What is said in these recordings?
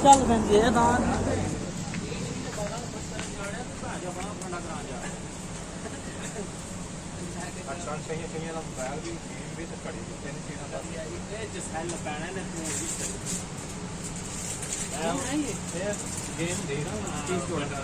ਚੱਲ ਪੈਂਦੀ ਹੈ ਤਾਂ। ਮੋਬਾਈਲ ਵੀ, ਗੇਮ ਵੀ ਤੇ ਘੜੀ ਵੀ, ਤਿੰਨ ਚੀਜ਼ਾਂ ਦਾ। ਇਹ ਜਸੈਲ ਪੈਣਾ ਨੇ ਤੂੰ ਵੀ। ਇਹ ਗੇਮ ਦੇ ਨਾ ਚੀਜ਼ ਜੋੜ ਆ ਜਾ।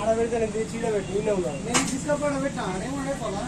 ఆడబెడితే నేను తెచ్చి ఈడ పెట్టి నేనే ఉన్నాను. నేను తీసుకపోవడం పెట్టినా ఉండే పోలా.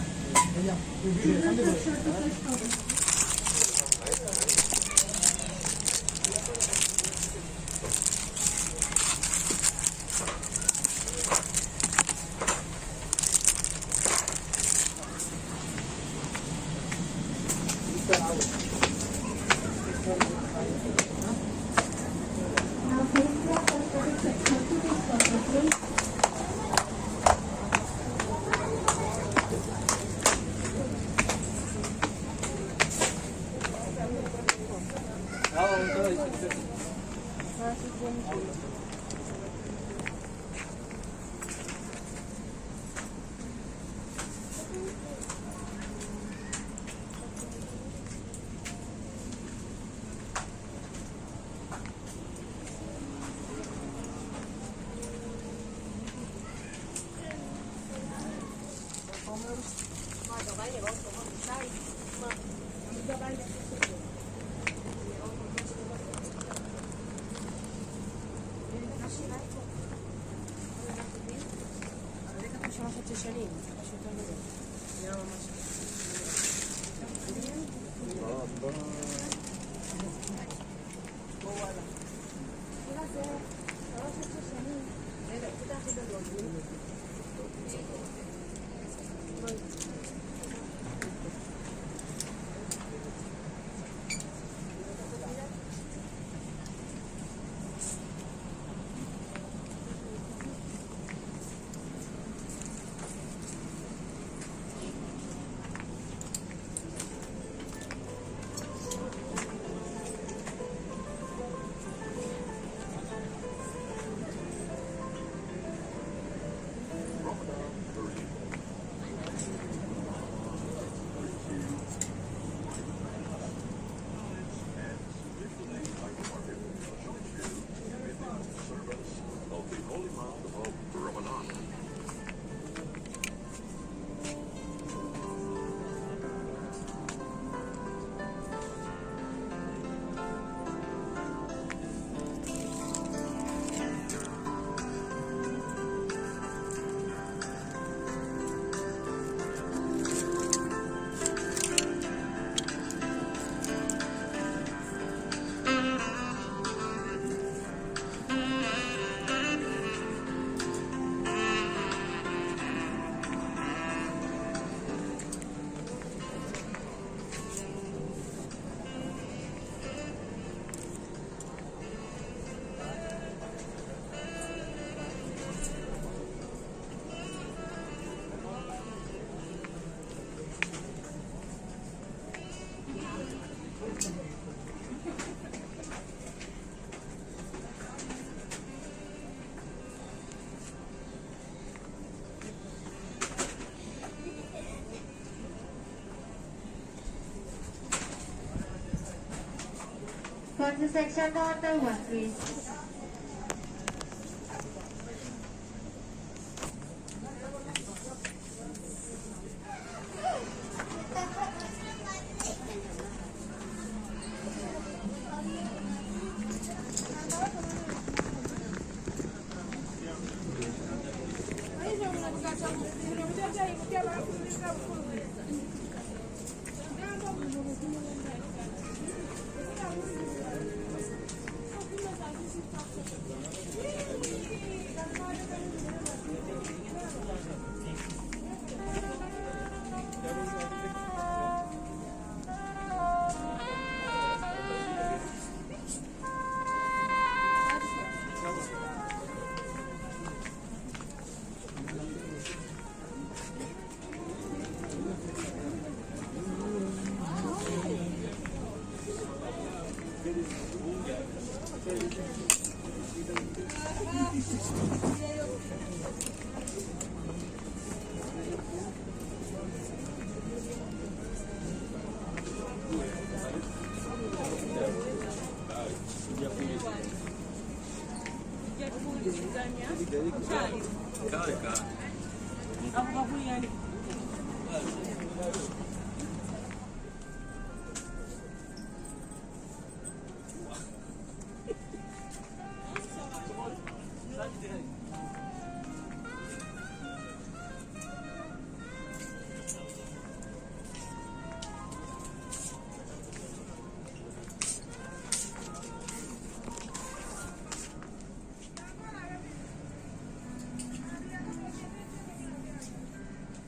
Go to section number 1, please.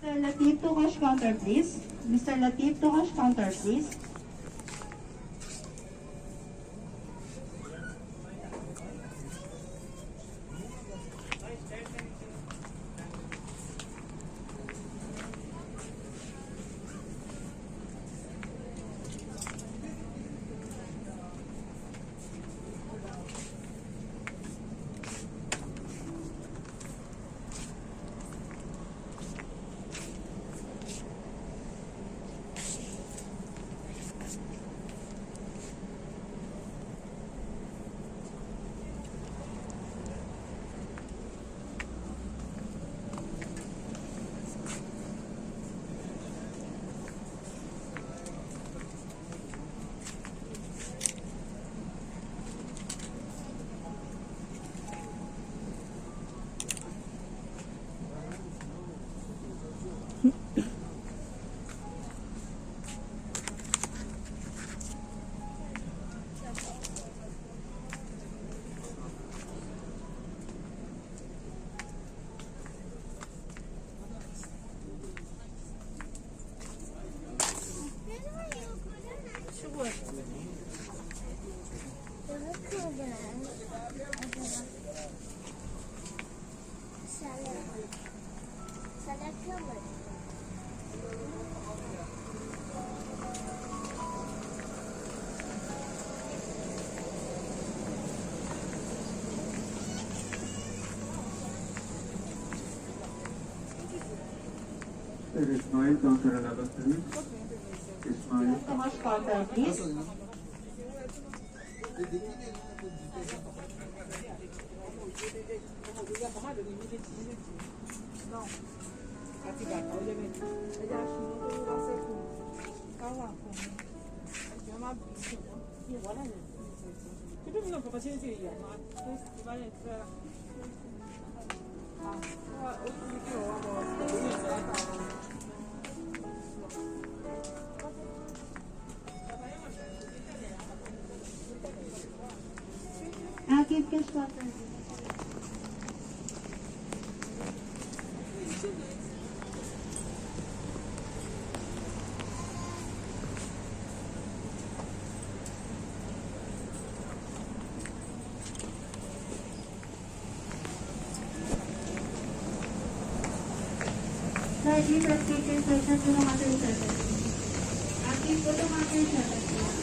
Mr. Latif to cash counter, please. Mr. Latif to cash counter, please. Mr. Ismail, counter 11, please. Ismail. To cash counter, please. Àti bàtà ó lé méjì. Ẹja ṣùgbọ́n tó wá sẹ́kù káwà fún mi. Ẹjọ́ má bì í ṣùgbọ́n ìwọ náà lè fi ṣètò. Kí ló ń bọ̀ ṣe ń ṣe ìyá máa tó ti bá yẹn fẹ́ rà. Ó ti kí ọ̀wá bọ̀ pẹ̀lú ìṣẹ́ látàwọn. Give cash counter, please. Sir, please repeat your question to the counter 7. Please go to counter 7, please.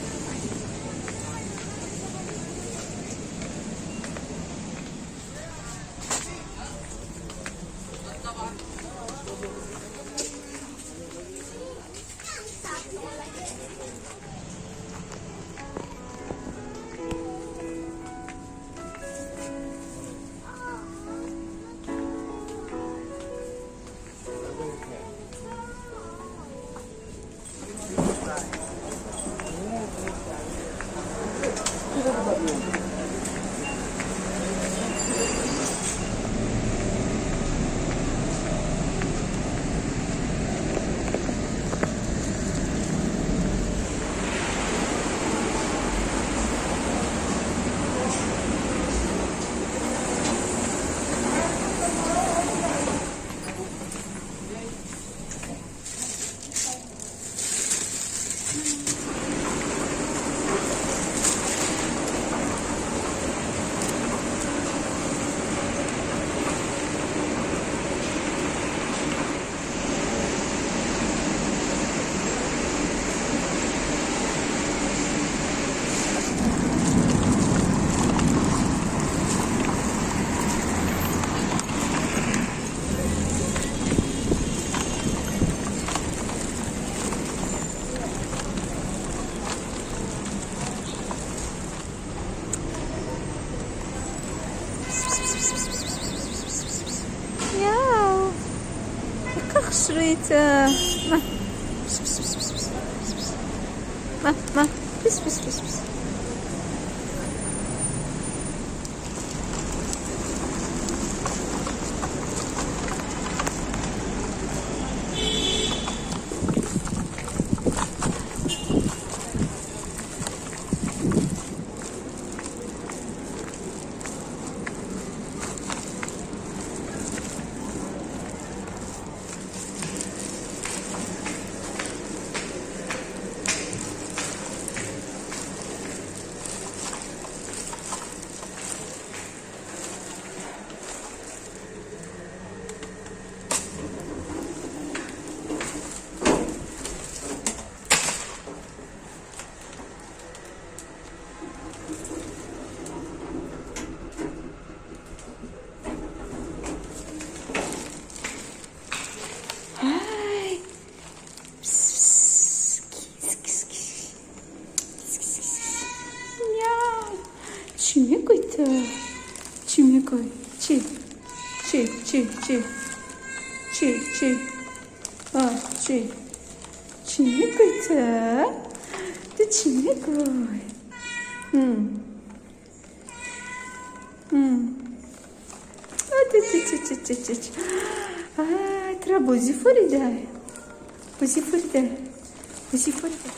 Мяу. Какашрыйте. Ма. Пс, пс, пс, пс, пс, пс. Ма, ма. Пс, пс, пс, пс. Ай. Пс, пс, кис, кис, кис. Кис, кис, кис, кис. Мяу. Чӣ мегӯй ту? Чӣ мегӯй? Чӣ? Чӣ? Чӣ? Чӣ? Чӣ? Чӣ? А, чӣ? Чӣ мегӯй ту? Ту чӣ мегӯй? М. М. А, ти, ти, ти, ти, ти, ти, ти. А, тура бозӣ форида. Бозӣ форида. Бозӣ форида.